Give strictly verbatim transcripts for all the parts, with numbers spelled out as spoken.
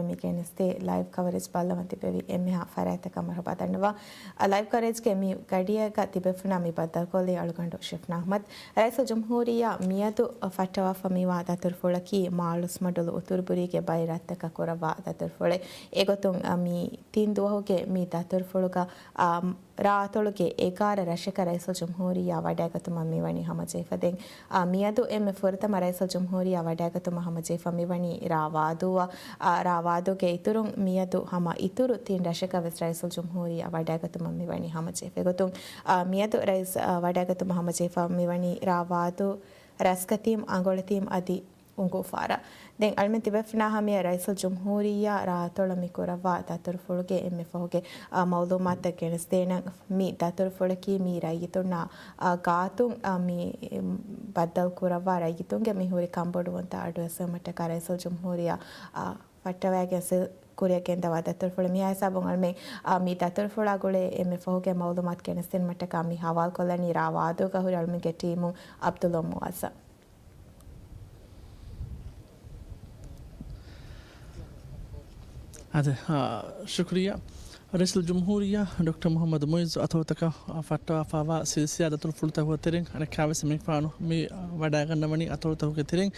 މި ގެނެސްދޭ ލައިވް ކަވަރޭޖް ބައްލަވަން ތިބެވި އެންމެހާ ފަރާތްތަކަށް މަރުޙަބާ ދަންނަވާ. އަ، ލައިވް ކަވަރޭޖްގެ މި ގަޑިއަކަށް ތިބޭފުޅުންނާ މި ބައްދަލުކޮށްލީ އަޅުގަނޑު ޝިފްނާ އަޙްމަދު. ރައީސުލްޖުމްހޫރިއްޔާ މިއަދު ފައްޓަވާފަ މިވާ ދަތުރުފުޅަކީ މާޅުސްމަޑުލު އުތުރުބުރީގެ ބައި ރަށްތަކަށް ކުރައްވާ ދަތުރުފުޅެއް. އެގޮތުން، އަ، މި ތިން ދުވަހުގެ މި ދަތުރުފުޅުގަ، އާ، ރާ އަތޮޅުގެ އެގާރަ ރަށަކަށް ރައީސުލްޖުމްހޫރިއްޔާ ވަޑައިގަތުމަށް މިވަނީ ހަމަޖެހިފަ. ދެން، އާ، މިއަދު އެންމެ ފުރަތަމަ ރައީސުލްޖުމްހޫރިއްޔާ ވަޑައިގަތުމަށް ހަމަޖެހިފަ މިވަނީ ރާ ވާދޫއަށް. އާ، ރާ ވާދޫގެ އިތުރުން މިއަދު ހަމަ އިތުރު ތިން ރަށަކަށް ވެސް ރައީސުލްޖުމްހޫރިއްޔާ ވަޑައިގަތުމަށް މިވަނީ ހަމަޖެހިފަ. އެގޮތުން، އާ، މިއަދު ރައީސް، އާ، ވަޑައިގަތުމަށް ހަމަޖެހިފަ މިވަނީ ރާ ވާދޫ، ރަސްގަތީމް، އަނގޮޅަތީމް އަދި އުނގޫފާރަށް. ދެން އަޅުމެން ތިބޭފުޅުންނާ ހަމަޔަށް ރައީސުލްޖުމްހޫރިއްޔާ ރާ އަތޮޅަށް މި ކުރައްވާ ދަތުރުފުޅުގެ އެންމެ ފަހުގެ، އާ، މައުލޫމާތުތައް ގެނެސްދޭނަން. މި ދަތުރުފުޅަކީ މީ ރައްޔިތުންނާ، އާ، ގާތުން، އާ، މި، އެ، ބައްދަލު ކުރައްވާ ރައްޔިތުންގެ މި ހުރި ކަންބޮޑުވުންތައް އަޑުއެއްސުމަށްޓަކާ ރައީސުލްޖުމްހޫރިއްޔާ، އާ، ފައްޓަވައިގެން ސި-، ކުރިއަށް ގެންދަވާ ދަތުރުފުޅެއް. މިހާ ހިސާބުން އަޅުމެން، އާ، މި ދަތުރުފުޅާ ގުޅޭ އެންމެ ފަހުގެ މައުލޫމާތު ގެނެސްދިނުމަށްޓަކާ މި ހަވާލުކޮށްލަނީ ރާ ވާދޫގަ ހުރި އަޅުމެންގެ ޓީމު ޢަބްދުﷲ މުޢައްޒަމް. އާދެ، އާ، ޝުކުރިއްޔާ. ރައީސުލްޖުމްހޫރިއްޔާ ޑޮކްޓަރ މުޙައްމަދު މުޢިއްޒު އަތޮޅުތަކަށް، އާ، ފައްޓަވާފައިވާ ސިލްސިލާ ދަތުރުފުޅުތަކުގެ ތެރެއިން އަނެއްކާވެސް އެމަނިކުފާނު މި ވަޑައިގަންނަވަނީ އަތޮޅުތަކުގެ ތެރެއިން،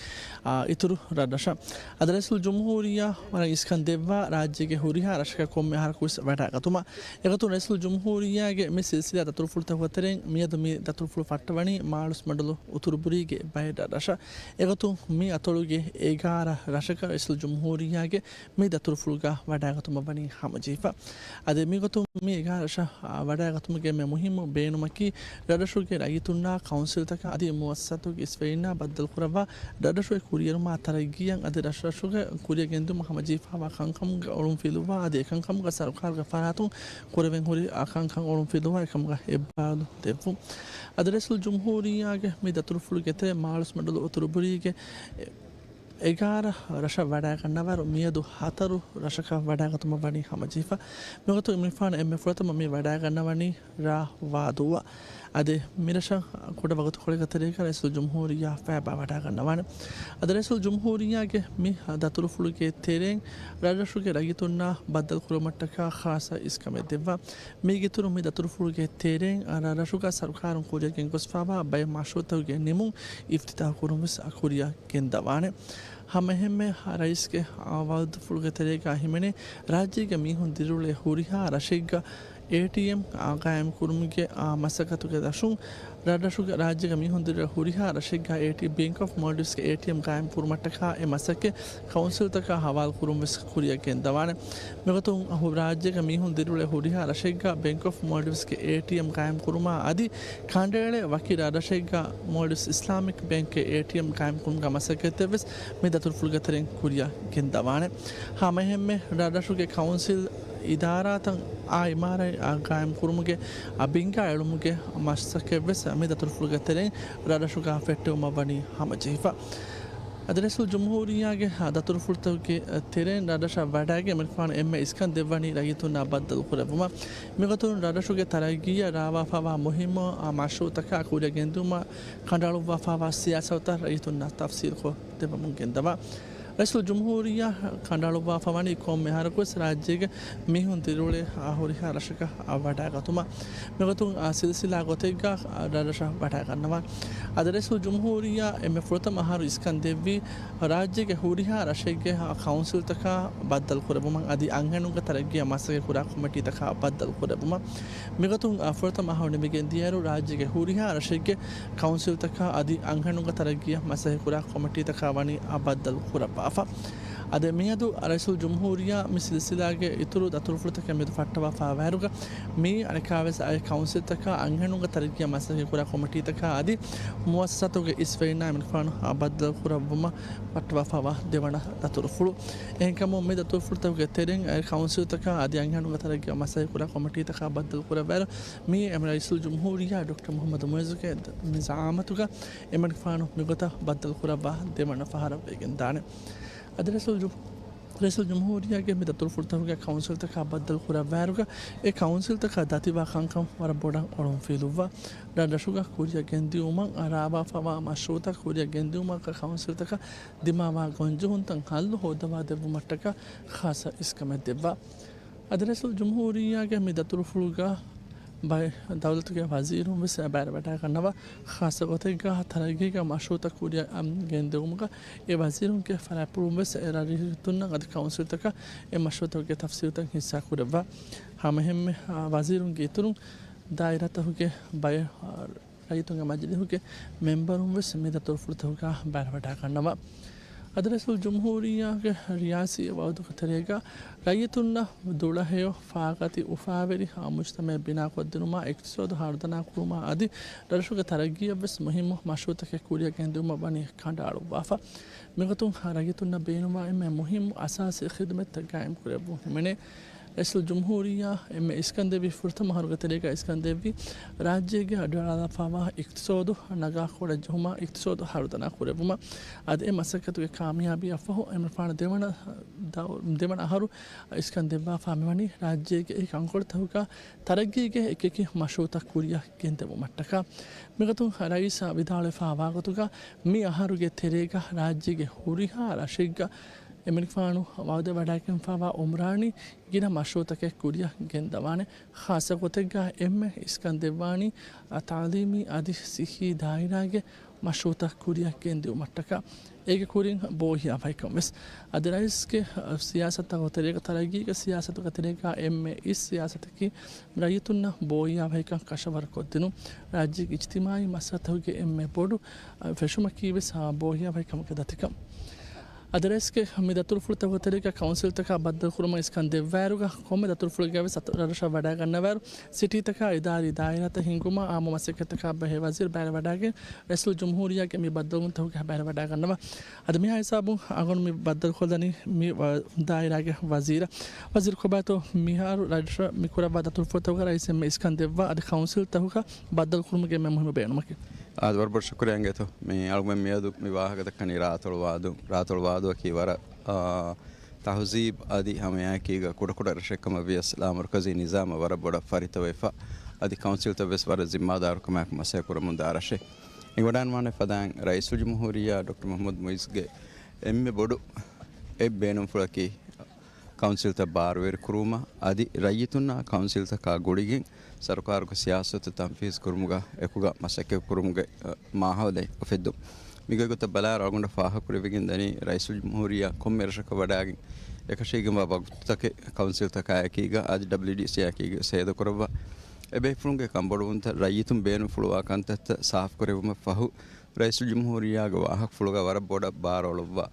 އާ، އިތުރު ރަށްރަށަށް. އަދި ރައީސުލްޖުމްހޫރިއްޔާ ވަރަށް އިސްކަން ދެއްވާ ރާއްޖޭގެ ހުރިހާ ރަށަކަށް ކޮންމެ އަހަރަކުވެސް ވަޑައިގަތުމަށް. އެގޮތުން ރައީސުލްޖުމްހޫރިއްޔާގެ މި ސިލްސިލާ ދަތުރުފުޅުތަކުގެ ތެރެއިން މިއަދު މި ދަތުރުފުޅު ފައްޓަވަނީ މާޅުސްމަޑުލު އުތުރުބުރީގެ ބައި ރަށަށް. އެގޮތުން މި އަތޮޅުގެ އެގާރަ ރަށަކަށް ރައީސުލްޖުމްހޫރިއްޔާގެ މި ދަތުރުފުޅުގަ ވަޑައިގަތުމަށް ވަނީ ހަމަޖެހިފަ. އަދި މިގޮތުން މި އެގާރަ ރަށަށް، އާ، ވަޑައިގަތުމުގެ އެންމެ މުހިއްމު ބޭނުމަކީ، ރަށްރަށުގެ ރައްޔިތުންނާ ކައުންސިލްތަކާ އަދި މުއައްސަސާތަކުގެ އިސްވެރިންނާ ބައްދަލުކުރައްވާ، ރަށްރަށުގެ ކުރިއެރުމާ ތަރައްގީއަށް އަދި ރަށްރަށުގެ ކުރިއަށް ގެންދިއުމަށް ހަމަޖެހިފައިވާ ކަންކަމުގެ އޮޅުންފިލުވާ އަދި އެކަންކަމުގަ ސަރުކާރުގެ ފަރާތުން ކުރެވެން ހުރި އާ ކަންކަން އޮޅުންފިލުވާ އެކަމުގަ އެއްބާރުލުން ދެއްވުން. އަދި ރައީސުލްޖުމްހޫރިއްޔާގެ މި ދަތުރުފުޅުގެ ތެރެއިން މާޅުސްމަޑުލު އުތުރުބުރީގެ އެ އެގާރަ ރަށަށް ވަޑައިގަންނަވާއިރު، މިއަދު ހަތަރު ރަށަކަށް ވަޑައިގަތުމަށް ވަނީ ހަމަޖެހިފަ. މިގޮތުން އެމަނިކުފާނު އެންމެ ފުރަތަމަ މި ވަޑައިގަންނަވަނީ ރާ ވާދޫއަށް. އަދި މިރަށަށް ކުޑަ ވަގުތުކޮޅެއްގެ ތެރޭގަ ރައީސުލްޖުމްހޫރިއްޔާ ފައިބާ ވަޑައިގަންނަވާނެ. އަދި ރައީސުލްޖުމްހޫރިއްޔާގެ މި ދަތުރުފުޅުގެ ތެރެއިން ރަށްރަށުގެ ރައްޔިތުންނާ ބައްދަލު ކުރުމަށްޓަކާ ޚާއްޞަ އިސްކަމެއް ދެއްވާ. މީގެއިތުރުން މި ދަތުރުފުޅުގެ ތެރެއިން ރަށްރަށުގަ ސަރުކާރުން ކުރިއަށް ގެންގޮސްފައިވާ ބައެއް މަޝްރޫޢުތަކުގެ ނިމުން އިފްތިތާޙު ކުރުން ވެސް ކުރިއަށް ގެންދަވާނެ. ހަމައެހެންމެ ރައީސްގެ ވަޢުދުފުޅުގެ ތެރޭގަ ހިމެނޭ، ރާއްޖޭގެ މީހުން ދިރިއުޅޭ ހުރިހާ ރަށެއްގަ އޭޓީއެމް ގާއިމް ކުރުމުގެ މަސައްކަތުގެ ދަށުން، ރަށްރަށުގެ ރާއްޖޭގެ މީހުން ދިރިއުޅޭ ހުރިހާ ރަށެއްގަ އޭޓީ، ބޭންކް އޮފް މޯލްޑިވްސްގެ އޭޓީއެމް ގާއިމް ކުރުމަށްޓަކާ އެ މަސައްކަތް ކައުންސިލްތަކާ ހަވާލު ކުރުން ވެސް ކުރިއަށް ގެންދަވާނެ. މިގޮތުން ރާއްޖޭގެ މީހުން ދިރިއުޅޭ ހުރިހާ ރަށެއްގަ ބޭންކް އޮފް މޯލްޑިވްސްގެ އޭޓީއެމް ގާއިމް ކުރުމާ އަދި ކަނޑައެޅޭ ވަކި ރަށްރަށެއްގަ މޯލްޑިވްސް އިސްލާމިކް ބޭންކްގެ އޭޓީއެމް ގާއިމް ކުރުމުގެ މަސައްކަތްތައް ވެސް މި ދަތުރުފުޅުގެ ތެރެއިން ކުރިއަށް ގެންދަވާނެ. ހަމައެހެންމެ ރަށްރަށުގެ ކައުންސިލް އިދާރާތައް އާ އިމާރާތް އާ ގާއިމް ކުރުމުގެ އާ ބިންގާ އެޅުމުގެ މަސައްކަތް ވެސް މި ދަތުރުފުޅުގެ ތެރެއިން ރަށްރަށުގަ ފެއްޓެވުމަށް ވަނީ ހަމަޖެހިފަ. އަދި ރައީސުލްޖުމްހޫރިއްޔާގެ ދަތުރުފުޅުތަކުގެ ތެރެއިން ރަށްރަށަށް ވަޑައިގެން އެމަނިކުފާނު އެންމެ އިސްކަން ދެއްވަނީ ރައްޔިތުންނާ ބައްދަލު ކުރެއްވުމަށް. މިގޮތުން ރަށްރަށުގެ ތަރައްގީއަށް ރާވާފައިވާ މުހިއްމު މަޝްރޫޢުތަކާ ކުރިއަށް ގެންދިއުމަށް ކަނޑައަޅުއްވާފައިވާ ސިޔާސަތުތައް ރައްޔިތުންނަށް ތަފްސީލްކޮށް ދެއްވަމުން ގެންދަވާ. ރައީސުލްޖުމްހޫރިއްޔާ ކަނޑައަޅުއްވާފަ ވަނީ ކޮންމެ އަހަރަކުވެސް ރާއްޖޭގެ މީހުން ދިރިއުޅޭ ހުރިހާ ރަށަކަށް ވަޑައިގަތުމަށް. މިގޮތުން ސިލްސިލާ ގޮތެއްގަ ރަށްރަށަށް ވަޑައިގަންނަވާނެ. އަދި ރައީސުލްޖުމްހޫރިއްޔާ އެންމެ ފުރަތަމަ އަހަރު އިސްކަން ދެއްވީ ރާއްޖޭގެ ހުރިހާ ރަށެއްގެ ކައުންސިލްތަކާ ބައްދަލު ކުރެއްވުމަށް އަދި އަންހެނުންގެ ތަރައްގީއަށް މަސައްކަތް ކުރާ ކޮމިޓީތަކާ ބައްދަލު ކުރެއްވުމަށް. މިގޮތުން ފުރަތަމަ އަހަރު ނިމިގެން ދިޔައިރު ރާއްޖޭގެ ހުރިހާ ރަށެއްގެ ކައުންސިލްތަކާ އަދި އަންހެނުންގެ ތަރައްގީއަށް މަސައްކަތް ކުރާ ކޮމިޓީތަކާ ވަނީ އާ ބައްދަލު ކުރައްވާފަ. އަދި މިއަދު ރައީސުލްޖުމްހޫރިއްޔާ މި ސިލްސިލާގެ އިތުރު ދަތުރުފުޅުތަކެއް މިއަދު ފައްޓަވާފައިވާއިރުގަ މިއީ އަނެއްކާވެސް އައި ކައުންސިލްތަކާ އަންހެނުންގެ ތަރައްގީއަށް މަސައްކަތް ކުރާ ކޮމިޓީތަކާ އަދި މުއައްސަސާތަކުގެ އިސްވެރިންނާ އެމަނިކުފާނު އާ ބައްދަލު ކުރައްވުމަށް ފައްޓަވާފައިވާ ދެވަނަ ދަތުރުފުޅު. އެހެންކަމުން މި ދަތުރުފުޅުތަކުގެ ތެރެއިން އައި ކައުންސިލްތަކާ އަދި އަންހެނުންގެ ތަރައްގީއަށް މަސައްކަތް ކުރާ ކޮމިޓީތަކާ ބައްދަލު ކުރައްވާއިރު މިއީ އެމް ރައީސުލްޖުމްހޫރިއްޔާ ޑޮކްޓަރ މުޙައްމަދު މުޢިއްޒުގެ މި ޒަޢާމަތުގަ އެމަނިކުފާނު މިގޮތަށް ބައްދަލު ކުރައްވާ ދެވަނަ ފަހަރަށް ވެގެންދާނެ. އަދި ރައީސުލްޖު-، ރައީސުލްޖުމްހޫރިއްޔާގެ މި ދަތުރުފުޅުތަކުގެ ކައުންސިލްތަކާ ބައްދަލުކުރައްވާއިރުގަ، އެ ކައުންސިލްތަކަށް ދަތިވާ ކަންކަން ވަރަށް ބޮޑަށް އޮޅުން ފީލުއްވާ. ރަށްރަށުގަ ކުރިއަށް ގެންދިއުމަށް ރާވާފަވާ މަޝްރޫއުތައް ކުރިއަށް ގެންދިއުމަށް ކައުންސިލްތަކަށް ދިމާވާ ގޮންޖެހުންތައް ހައްލު ހޯއްދަވާ ދެއްވުމަށްޓަކާ ޚާއްސަ އިސްކަމެއް ދެއްވާ. އަދި ރައީސުލްޖުމްހޫރިއްޔާގެ މި ދަތުރުފުޅުގަ ބައެއް ދައުލަތުގެ ވަޒީރުން ވެސް ބައިވެރިވެވަޑައިގަންނަވާ. ޚާއްސަ ގޮތެއްގަ ތަރައްގީގެ މަޝްރޫއުތައް ކުރިއަށް ގެންދެވުމުގަ އެ ވަޒީރުންގެ ފަރާތްޕުޅުން ވެސް އެ ރައްޔިތުންނަށް އަދި ކައުންސިލްތަކަށް އެ މަޝްރޫއުތަކުގެ ތަފްސީލުތައް ހިއްސާ ކުރައްވާ. ހަމައެހެންމެ، އާ، ވަޒީރުންގެ އިތުރުން ދާއިރާތަކުގެ ބައެއް، އާ، ރައްޔިތުންގެ މަޖިލީހުގެ މެމްބަރުން ވެސް މި ދަތުރުފުޅުތަކުގަ ބައިވެރިވަޑައިގަންނަވާ. އަދި ރައީސުލްޖުމްހޫރިއްޔާގެ ރިޔާސީ ވައުދުގެ ތެރޭގަ ރައްޔިތުންނަށް ދުޅަހެޔޮ ފާގަތި އުފާވެރި މުޖްތަމައެއް ބިނާކޮށްދިނުމާ، އިޤްތިޞާދު ހަރުދަނާ ކުރުމާ އަދި ރަށުގެ ތަރައްގީއަށް ވެސް މުހިއްމު މަޝްރޫއުތަކެއް ކުރިއަށް ގެންދިއުމަށް ވަނީ ކަނޑައަޅުއްވާފަ. މިގޮތުން ރައްޔިތުންނަށް ބޭނުންވާ އެންމެ މުހިއްމު އަސާސީ ޚިދުމަތްތައް ގާއިމް ކުރެއްވުން ހިމެނޭ. ރައީސުލްޖުމްހޫރިއްޔާ އެންމެ އިސްކަން ދެއްވި ފުރަތަމަ އަހަރުގެ ތެރޭގަ އިސްކަން ދެއްވީ، ރާއްޖޭގެ އަޑުއަޅާލަފާވާ އިޤްތިޞާދު ނަގާ ކުޑަޖެހުމާ، އިޤްތިޞާދު ހަރުދަނާ ކުރެއްވުމަށް. އަދި އެ މަސައްކަތުގެ ކާމިޔާބީއަށްފަހު، އެމިފާނު ދެވަނަ، ދަ-، ދެވަނަ އަހަރު އިސްކަން ދެއްވާފާ މިވަނީ، ރާއްޖޭގެ އެކި ކަންކޮޅުތަކުގަ ތަރައްގީގެ އެކިއެކި މަޝްރޫއުތައް ކުރިއަށް ގެންދެވުމަށްޓަކާ. މިގޮތުން ރައީސާ ވިދާޅުވެފާވާ ގޮތުގަ، މި އަހަރުގެ ތެރޭގަ ރާއްޖޭގެ ހުރިހާ ރަށެއްގަ އެމަނިކުފާނު ވައުދެއްވަޑައިގެންފާވާ އުމްރާނީ ގިނަ މަޝްރޫއުތަކެއް ކުރިއަށް ގެންދަވާނެ. ޚާއްޞަ ގޮތެއްގަ އެންމެ އިސްކަން ދެއްވާނީ، އަ، ތައުލީމީ އަދި ސިއްހީ ދާއިރާގެ މަޝްރޫއުތައް ކުރިއަށް ގެންދިއުމަށްޓަކާ. އޭގެ ކުރިން ބޯހިޔާވަހިކަން ވެސް. އަދި ރައީސްގެ، އަ، ސިޔާސަތުގެ ތެރޭގަ، ތަރައްގީގެ ސިޔާސަތުގެ ތެރޭގަ އެންމެ އިސް ސިޔާސަތަކީ ރައްޔިތުންނަށް ބޯހިޔާވަހިކަން ކަށަވަރުކޮށްދިނުން. ރާއްޖޭގެ އިޖްތިމާއީ މައްސަލަތަކުގެ އެންމެ ބޮޑު، އަ، ފެށުމަކީ ވެސް، އާ، ބޯހިޔާވަހިކަމުގެ ދަތިކަން. އަދި ރައީސްގެ މި ދަތުރުފުޅުތަކުގެ ތެރޭގަ ކައުންސިލްތަކާ ބައްދަލުކުރުމަށް އިސްކަން ދެއްވާއިރުގަ، ކޮންމެ ދަތުރުފުޅެއްގަ ވެސް ރަށްރަށަށް ވަޑައިގަންނަވާއިރު، ސިޓީތަކާ އިދާރީ ދާއިރާތައް ހިންގުމާ، އާއްމު މަސައްކަތްތަކާ ބެހޭ ވަޒީރު ބައިވެރިވަޑައިގެން، ރައީސުލްޖުމްހޫރިއްޔާގެ މި ބައްދަލުވުންތަކުގެ ބައިވެރިވަޑައިގަންނަވާ. އަދި މިހާ ހިސާބުން އަޅުގަނޑު މި ބައްދަލުކޮށްލަނީ މި ވަ-، ދާއިރާގެ ވަޒީރަށް. ވަޒީރު ކޮބާތޯ މިހާރު ރަށްރަށަށް މި ކުރައްވާ ދަތުރުފުޅުތަކުގަ ރައީސް އެންމެ އިސްކަން ދެއްވާ އަދި ކައުންސިލްތަކުގަ ބައްދަލުކުރުމުގެ އެންމެ މުހިއްމު ބޭނުމަކީ؟ އާދެ، ވަރަށް ބޮޑަށް ޝުކުރިއްޔާ އިނގޭތޯ. މި އަޅުގަނޑު މިއަދު މި ވާހަކަ ދައްކަނީ ރާއަތޮޅު ވާދޫ. ރާއަތޮޅު ވާދޫއަކީ ވަރަށް، އާ، ތަހުޒީބު އަދި ހަމައެކީގަ ކުޑަކުޑަ ރަށެއް ކަމަށް ވިޔަސް، ލާމަރުކަޒީ ނިޒާމަށް ވަރަށް ބޮޑަށް ފަރިތަވެފަ، އަދި ކައުންސިލްތައް ވެސް ވަރަށް ޒިންމާދާރުކަމާއެކު މަސައްކަތް ކުރަމުންދާ ރަށެއް. އެނގިވަޑައިގަންނަވާނެ ފަދައިން ރައީސުލްޖުމްހޫރިއްޔާ ޑޮކްޓަރ މުޙައްމަދު މުޢިއްޒުގެ އެންމެ ބޮޑު އެއް ބޭނުންފުޅަކީ، ކައުންސިލްތައް ބާރުވެރިކުރުވުމަށް އަދި ރައްޔިތުންނާ ކައުންސިލްތަކާ ގުޅިގެން ސަރުކާރުގެ ސިޔާސަތު ތަންފީޒު ކުރުމުގަ އެކުގަ މަސައްކަތް ކުރުމުގެ، އަ، މާހައުލެއް އުފެއްދުން. މިގޮތްގޮތަށް ބަލާއިރު އަޅުގަނޑަށް ފާހަގަކުރެވިގެން ދަނީ، ރައީސުލްޖުމްހޫރިއްޔާ ކޮންމެ ރަށަކަށް ވަޑައިގެން އެކަށީގެންވާ ވަގުތުތަކެއް ކައުންސިލްތަކާއެކީގަ އަދި ޑަބްލިއުޑީސީއާއެކީގަ ސޭދަކުރައްވާ. އެބޭފުޅުންގެ ކަންބޮޑުވުންތައް ރައްޔިތުން ބޭނުންފުޅުވާ ކަންތައްތައް ސާފުކުރެއްވުމަށްފަހު، ރައީސުލްޖުމްހޫރިއްޔާގެ ވާހަކަފުޅުގަ ވަރަށް ބޮޑަށް ބާރު އަޅުއްވާ.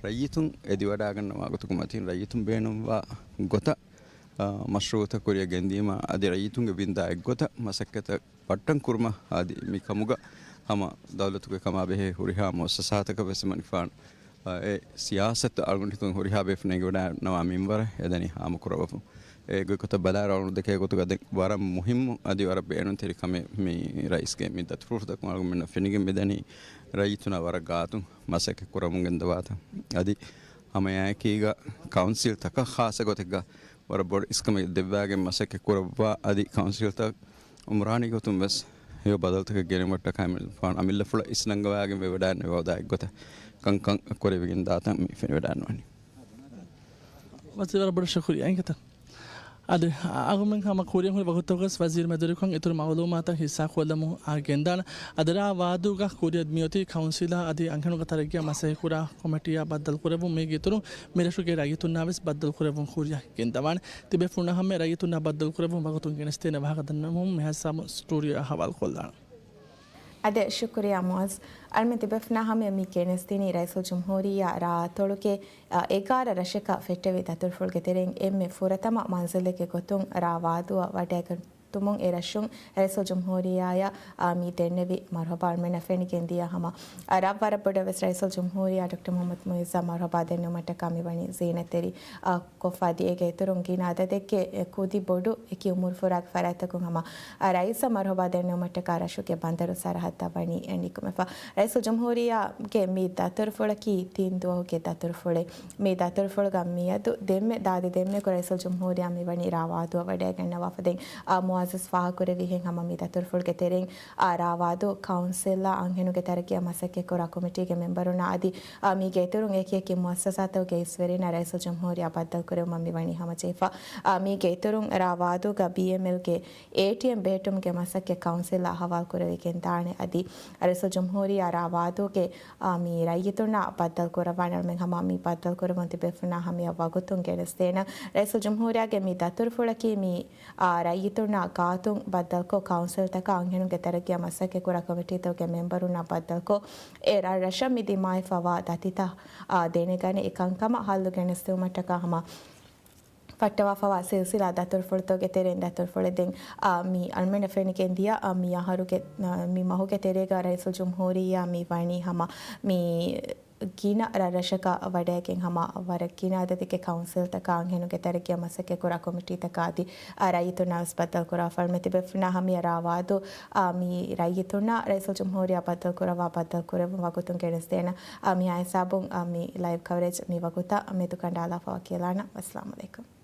ރައްޔިތުން އެދިވަޑައިގަންނަވާ ގޮތުގެ މަތީން ރައްޔިތުން ބޭނުންވާ ގޮތަށް، އާ، މަޝްރޫއުތައް ކުރިއަށް ގެންދިޔުމަށް އަދި ރައްޔިތުންގެ ވިންދާ އެއްގޮތަށް މަސައްކަތަށް ބައްޓަން ކުރުމަށް އަދި މި ކަމުގަ ހަމަ ދައުލަތުގެ ކަމާ ބެހޭ ހުރިހާ މުއައްސަސާތަކަށް ވެސް އެމަނިކުފާނު، އާ، އެ ސިޔާސަތު އަޅުގަނޑު ހިތުން ހުރިހާ ބޭފުޅުން އެނގިވަޑައިގަންނަވާ މިންވަރަށް އެދަނީ ހާމަކުރައްވަފަ. އެ ގޮތްގޮތަށް ބަލާއިރު އަޅުގަނޑު ދެކޭ ގޮތުގަ ދެން ވަރަށް މުހިއްމު އަދި ވަރަށް ބޭނުންތެރި ކަމެއް މި ރައީސްގެ މި ދަތުރުފުޅުތަކުން އަޅުގަނޑުމެންނަށް ފެނިގެން މިދަނީ. ރައްޔިތުންނާ ވަރަށް ގާތުން މަސައްކަތް ކުރަމުން ގެންދަވާތަން. އަދި ހަމައެކީގަ ކައުންސިލްތަކަށް ޚާއްޞަ ގޮތެއްގަ ވަރަށް ބޮޑު އިސްކަމެއް ދެއްވާގެން މަސައްކަތް ކުރައްވާ އަދި ކައުންސިލްތައް އުމްރާނީ ގޮތުން ވެސް ހެޔޮ ބަދަލުތަކެއް ގެނެވުމަށްޓަކާ އަމިއްލަފުޅަށް އިސްނަންގަވާގެން ވެވަޑައިގެންނެވި ވައުދާ އެއްގޮތަށް ކަންކަން ކުރެވިގެން ދާތަން މި ފެނިވަޑައިގަންނަވަނީ. ވަޒީރު ވަރަށް ބޮޑަށް ޝުކުރިއްޔާ އިނގޭތަ؟ އަދި އަ-، އަޅުގަނޑުމެން ހަމަ ކުރިއަށް ހުރި ވަގުތުތަކުގަސް ވަޒީރު މެދުވެރިކޮށް އިތުރު މައުލޫމާތު ހިއްސާ ކޮށްލަމުން އަ، ގެންދާނަން. އަދި ރާ ވާދޫގަ ކުރިއަށް މިއޮތީ ކައުންސިލާ އަދި އަންހެނުންގެ ތަރައްގީއާ މަސައްކަތް ކުރާ ކޮމިޓީއާ ބައްދަލު ކުރެއްވުން މީގެ އިތުރުން މި ރަށުގެ ރައްޔިތުންނާ ވެސް ބައްދަލު ކުރެއްވުން ކުރިއަށް ގެންދަވާނެ. ތިބޭފުޅުންނާ ހަމައަށް ރައްޔިތުންނާ ބައްދަލު ކުރެއްވުން ވަގުތުން ގެނެސްދޭނެ ވާހަކަ ދަންނަވަމުން މިހާ ހިސާބުން ސްޓޫޑިއޯއަށް ހަވާލު ކޮށްލާނަން. އަދި ޝުކުރިއްޔާ މުއައްޒް. އަޅުމެން ތިބޭފުޅުންނާ ހަމައަށް މި ގެނެސްދިނީ ރައީސުލްޖުމްހޫރިއްޔާ ރާއަތޮޅުގެ، އަ، އެގާރަ ރަށަކަށް ފެއްޓެވި ދަތުރުފުޅުގެ ތެރެއިން އެންމެ ފުރަތަމަ މަންޒިލެއްގެ ގޮތުން ރާ ވާދޫއަށް ވަޑައިގަން-، ތުމުން އެ ރަށުން ރައީސުލްޖުމްހޫރިއްޔާއަށް، އާ، މި ދެންނެވި މަރުހަބާ އަޅުމެންނަށް ފެނިގެން ދިޔަ ހަމަ، އާ، ރަށް ވަރަށް ބޮޑަށް ވެސް ރައީސުލްޖުމްހޫރިއްޔާ ޑޮކްޓަރ މުޙައްމަދު މުޢިއްޒަށް މަރުހަބާ ދެންނެވުމަށްޓަކާ މި ވަނީ ޒީނަތްތެރި، އާ، ކޮށްފަ އަދި އޭގެ އިތުރުން ގިނަ އަދަދެއްގެ ކުދި ބޮޑު އެކި އުމުރުފުރާގެ ފަރާތްތަކުން ހަމަ، އާ، ރައީސަށް މަރުހަބާ ދެންނެވުމަށްޓަކާ ރަށުގެ ބަނދަރު ސަރަހައްދަށް ވަނީ ނިކުމެފަ. ރައީސުލްޖުމްހޫރިއްޔާގެ މި ދަތުރުފުޅަކީ ތިން ދުވަހުގެ ދަތުރުފުޅެއް. މި ދަތުރުފުޅުގަ މިއަދު ދެންމެ ދާދި ދެންމެ ކުރައިސުލް ޖުމްހޫރިއްޔާ މިވަނީ ރާވާދޫއަށް ވަޑައިގަންނަވާފަ. ދެން، އާ، މުއައްސަސް ފާހަގަކުރެއްވިހެން ހަމަ މި ދަތުރުފުޅުގެ ތެރެއިން، އާ، ރާވާދޫ ކައުންސިލްއާ އަންހެނުންގެ ތަރައްގީއަށް މަސައްކަތްކުރާ ކޮމިޓީގެ މެމްބަރުންނާ އަދި، އާ، މީގެ އިތުރުން އެކި އެކި މުއައްސަސާތަކުގެ އިސްވެރިންނާ ރައީސުލް ޖުމްހޫރިއްޔާ ބައްދަލުކުރެވުމަށް މިވަނީ ހަމަޖެހިފަ. އާ، މީގެ އިތުރުން ރާވާދޫގަ ބީއެމްއެލްގެ އޭޓީއެމް ބެހެއްޓުމުގެ މަސައްކަތް ކައުންސިލްއާ ހަވާލުކުރެވިގެން ދާނެ އަދި، ރައީސުލް ޖުމްހޫރިއްޔާ ރާވާދޫގެ، އާ، މި ރައްޔިތުންނާ ބައްދަލު ކުރައްވާނެ އަޅުމެން ހަމަ މި ބައްދަލު ކުރައްވަން ތިބޭފުޅުންނާ ހަމަޔަށް ވަގުތުން ގެނެސްދޭނަން. ރައީސުލް ޖުމްހޫރިއްޔާގެ މި ދަތުރުފުޅަކީ މި، އާ، ރައްޔިތުންނާ ގާތުން ބައްދަލުކޮށް، ކައުންސިލްތަކާ އަންހެނުންގެ ތަރައްގީއަށް މަސައްކަތްކުރާ ކޮމިޓީތަކުގެ މެމްބަރުންނާ ބައްދަލުކޮށް، އެ ރަށް ރަށަށް މި ދިމާވެފަވާ ދަތިތައް، އާ، ދެނެގަނެ އެކަންކަމަށް ހައްލު ގެނެސްދެވުމަށްޓަކާ ހަމަ ފައްޓަވާފަވާ ސިލްސިލާ ދަތުރުފުޅުތަކުގެ ތެރެއިން ދަތުރުފުޅެއް ދެން، އާ، މި އަޅުމެންނަށް ފެނިގެން ދިޔަ، އާ، މި އަހަރުގެ، އާ، މި މަހުގެ ތެރޭގަ ރައީސުލް ޖުމްހޫރިއްޔާ މި ވަނީ ހަމަ މި ގިނަ ރަށްރަށަކަށް ވަޑައިގެން ހަމަ ވަރަށް ގިނަ އަދަދެއްގެ ކައުންސިލްތަކާ އަންހެނުންގެ ތަރައްގީއަށް މަސައްކަތްކުރާ ކޮމިޓީތަކާ އަދި، އާ، ރައްޔިތުންނާ ވެސް ބައްދަލުކުރާފަ. އަޅުމެން ތިބޭފުޅުންނާ ހަމަޔަށް ރާވާދޫ، އާ، މި ރައްޔިތުންނާ ރައީސުލް ޖުމްހޫރިއްޔާ ބައްދަލުކުރައްވާ ބައްދަލުކުރެއްވުން ވަގުތުން ގެނެސްދޭނަން. އާ، މިހާ ހިސާބުން، އާ، މި ލައިވް ކަވަރޭޖް މި ވަގުތަށް މެދުކަނޑާލާފަ ވަކިވެލާނަން. ވައްސަލާމް އަލައިކުމް.